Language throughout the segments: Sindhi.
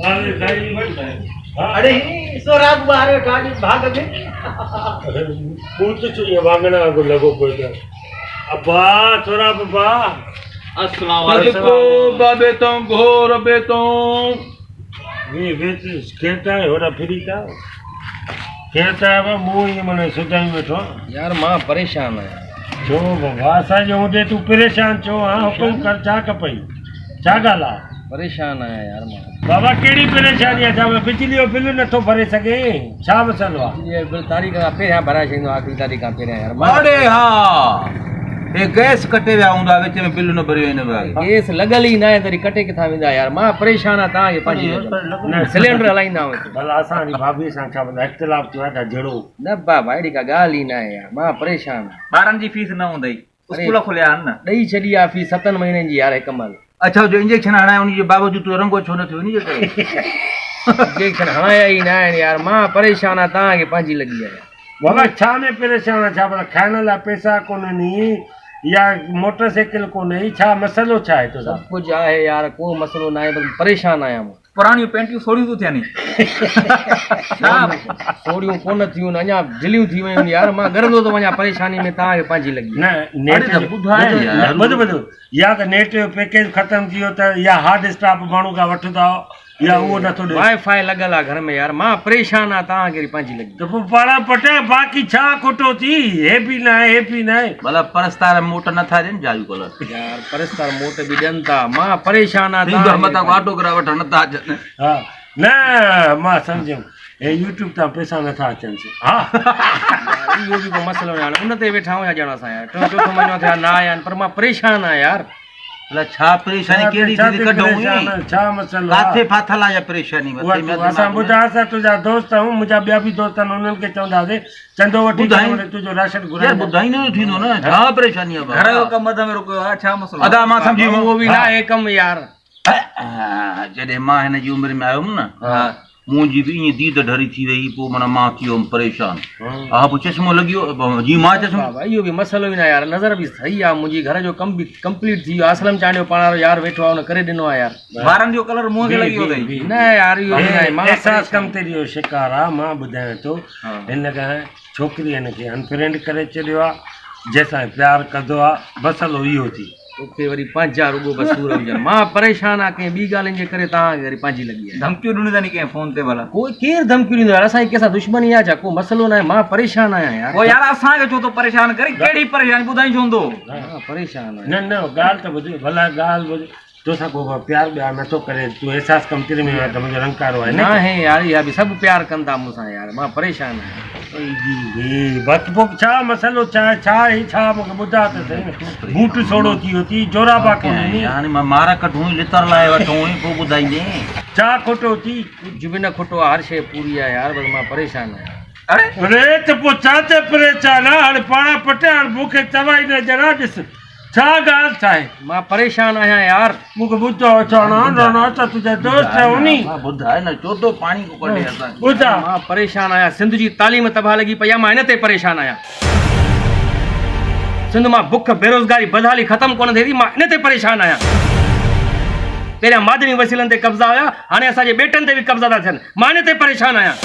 اڙي هي سهراب ٻاهر ويٺو آهي ڀاڳ ۾. ٻوٽ ڇو ائين واڱڻ وانگر لڳو پيو اٿس. ابا سهراب ابا. صدقو بابي تون گهور ابي تون. وي وي ڪير ته آهي هوڏانهن ڦري ته آء. ڪير ته آهي بابا مون ائين معنيٰ سڌائين ويٺو آهيان. يار مان پريشان آهيان. ڇو بابا اسان جي هوندي تون پريشان ڇو آن حڪم ڪر ڇا کپئي ڇا ڳالهه آ. پريشان آهيان يار مان. بابا ڪهڙي پريشاني آ ڇا بجلي جو بل نٿو ڀري سگهين ڇا مسئلو آ. بجلي جو بل تاريخ کان پهريان ڀرائي ڇڏيندو آخري تاريخ کان پهريان يار مان. اڙي ها هي گئس ڪٽي ويا هوندا وچ ۾ بل نه ڀريو هن ڀاڳي. گئس لڳل ئي ناهي تڏهن ڪٽي ڪٿان ويندا يار مان پريشان آهيان توهان کي پنهنجي لڳل سلينڊر هلائيندا آهيون هتي. ڀلا اسان جي ڀاڀي سان ڇا ڀلا اختلاف ٿيو آهي ڇا جهيڙو. نه بابا اهڙي ڪا ڳالهه ئي ناهي يار مان پريشان آهيان. ٻارن جي فيس نه هوندئي اسڪول کليا آهن نه. ڏئي ڇڏي آ فيس ستن مهينن جي يار هڪ مهل. اڇا جو انجيڪشن هڻايا ان جي باوجود تو رنگو ڇو نه ٿيو ان جي ڪري. انجيڪشن هڻايا ئي نه آهن يار مان پريشان آهيان توهان کي پنهنجي لڳي آهي يار. بابا ڇا ۾ پريشان آهين ڇا ڀلا کائڻ لاء پئسا ڪونهن يا موٽر سائيڪل ڪونهي ڇا مسئلو ڇا آهي توسان. سڀ ڪجهه آهي يار ڪو مسئلو ناهي بس پريشان آهيان مان. پراڻيون پينٽيون سوڙهيون ٿيون ٿين. سوڙهيون ڪونه ٿيون اڃا ڍليون ٿي ويون يار مان ڳرندو ٿو وڃان پريشاني ۾ توهان کي پنهنجي لڳي. نه نيٽ ٻڌ ٻڌ يا ته نيٽ جو پيڪيج ختم ٿي ويو ته يا هارڊ اسٽاپ ماڻهو کان وٺندا يا اهو نٿو ڏي. وائي فائي لڳل آ گهر ۾ يار مان پريشان آ توهان کي پنهنجي لڳي. ته پوء پاڻ پٽ باقي ڇا کوٽو ٿي هي به ناهي هي به ناهي. ڀلا پرستار موٽ نٿا ڏين جايو ڪلر. يار پرستار موٽ به ڏين ٿا مان پريشان آ ٿيندو متان ڪو آٽوگراف وٺڻ نٿا اچن. ها نه مان سمجهيم هي يوٽيوب تان پئسا نٿا اچن سي ها. اهو به ڪو مسئلو نه هاڻي ان تي ويٺا آهيون ڄڻ اسان يار ٽيون چوٿون مهينو ٿيو آهي نه آيا آهن پر مان پريشان آهيان يار. الا ڇا پريشاني ڪهڙي ٿي ڪڍون ڇا مسئلو آ ڪاٿي ڦاٿل آ يا پريشاني مٿي ۾ اسان ٻڌا اسان تنهنجا دوست آهيون منهنجا ٻيا به دوست آهن انهن کي چونداسين چندو وٺي ڪري تنهنجو راشن گهرائي يار ٻڌائي نه ٿيندو نه ڇا پريشاني آ گهر جو ڪم اڌ ۾ رڪيو آ ڇا مسئلو ادا مان سمجهي ويم اهو به ناهي ڪم يار جڏهن مان هن جي عمر ۾ آيو هوم نه منهنجي به ائين ديد ڍري ٿي وئي پوء معنيٰ مان ٿي ويم پريشان ها پوء چشمو لڳي ويو جيئن مان چشمو بابا اهو به مسئلو ئي نه يار نظر به صحيح آ منهنجي گهر جو ڪم به ڪمپليٽ ٿي ويو اسلم چانڊيو پاڻ وارو يار ويٺو آ ان ڪري ڏنو آ يار وارن جو ڪلر منهن کي لڳي ويو اٿئي نه يار اهو به ناهي مان احساس ڪمتري جو شڪار آ مان ٻڌايان ٿو هن کان ڇوڪري هن کي انفرينڊ ڪري ڇڏيو آ جنهن سان پيار ڪندو آ مسئلو اهو ٿي توکي وري پنهنجا رڳو بس سور هجن. مان پريشان آهيان ڪنهن ٻي ڳالهين جي ڪري توهان کي وري پنهنجي لڳي آهي. ڌمڪيون ڏنيون اٿن ڪنهن فون تي ڀلا. ڪو ڪير ڌمڪيون ڏيندو يار اسان جي ڪنهن سان دشمني آهي ڇا ڪو مسئلو ناهي مان پريشان آهيان يار. پوء يار اسان کي ڇو ٿو پريشان ڪرين ڪهڙي پريشاني ٻڌائين ڇو نٿو. مان پريشان آهيان. نه نه ڳالهه ته ٻڌ ڀلا ڳالهه ٻڌ توسان ڪو پيار ٻيار نٿو ڪري تون احساس ڪمتري ۾ آهين ته منهنجو رنگ ڪارو آهي نه. ناهي يار اها به سڀ پيار ڪن ٿا مون سان يار مان پريشان آهيان. بس پوء ڇا مسئلو ڇا آهي ڇا آهي ڇا مون کي ٻڌاء ته سهي نه بوٽ سوڙهو ٿي ويو ٿي جورابا ڪونهن ني. هاڻي مان مار ڪڍون لتر لاهي وٺون پوء ٻڌائيندين. ڇا کوٽو ٿي. ڪجهه به نه کوٽو آهي هر شيء پوري آهي يار بس مان پريشان آهيان. اڙي ته پوء ڇا تي پريشان آهين هاڻي پاڻ پٽي هاڻي مون کي چوائي نه ڄڻا ڏس ڇا ڳالهه ڇا آهي؟ مان پريشان آهيان يار. مون کي ٻڌاء ڇا نه نه نه اسان تنهنجا دوست آهيون ني. ٻڌاء نه ڇو ٿو پاڻي ڪو ڪڍي اسان کي. ٻڌاء. مان پريشان آهيان سنڌ جي تعليم تباهه لڳي پئي آهي مان ان تي پريشان آهيان. سنڌ مان بک بيروزگاري بدحالي ختم ڪونه ٿئي ٿي مان ان تي پريشان آهيان. پهريان معدني وسيلن تي قبضا هيا هاڻي اسان جي ٻيٽن تي به قبضا ٿا ٿين مان ان تي پريشان آهيان.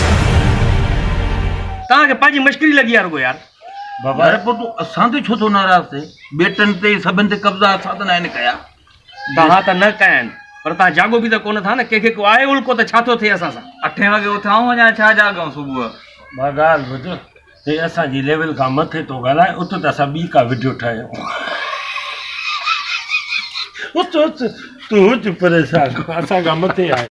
توهان کي پنهنجي مشڪري لڳي آهي رڳو يار. بابا. يار پوء تون اسان تي ڇو ٿو ناراض ٿئين؟ ٻيٽن تي سڀن تي قبضا اسان ته ناهن ڪيا. توهان ته نه ڪيا آهن پر توهان جاڳو به ته ڪونه ٿا نه ڪنهن کي ڪو آهي الڪو ته ڇا ٿو ٿئي اسان سان. اٺين وڳي اٿان اڃا ڇا جاڳون صبح. مان ڳالهه ٻڌ هي اسان جي ليول کان مٿي ٿو ڳالهائي اٿ ته اسان ٻي ڪا وڊيو ٺاهيون. اٿ اٿ تون هج پريشان اسان کان مٿي آهي.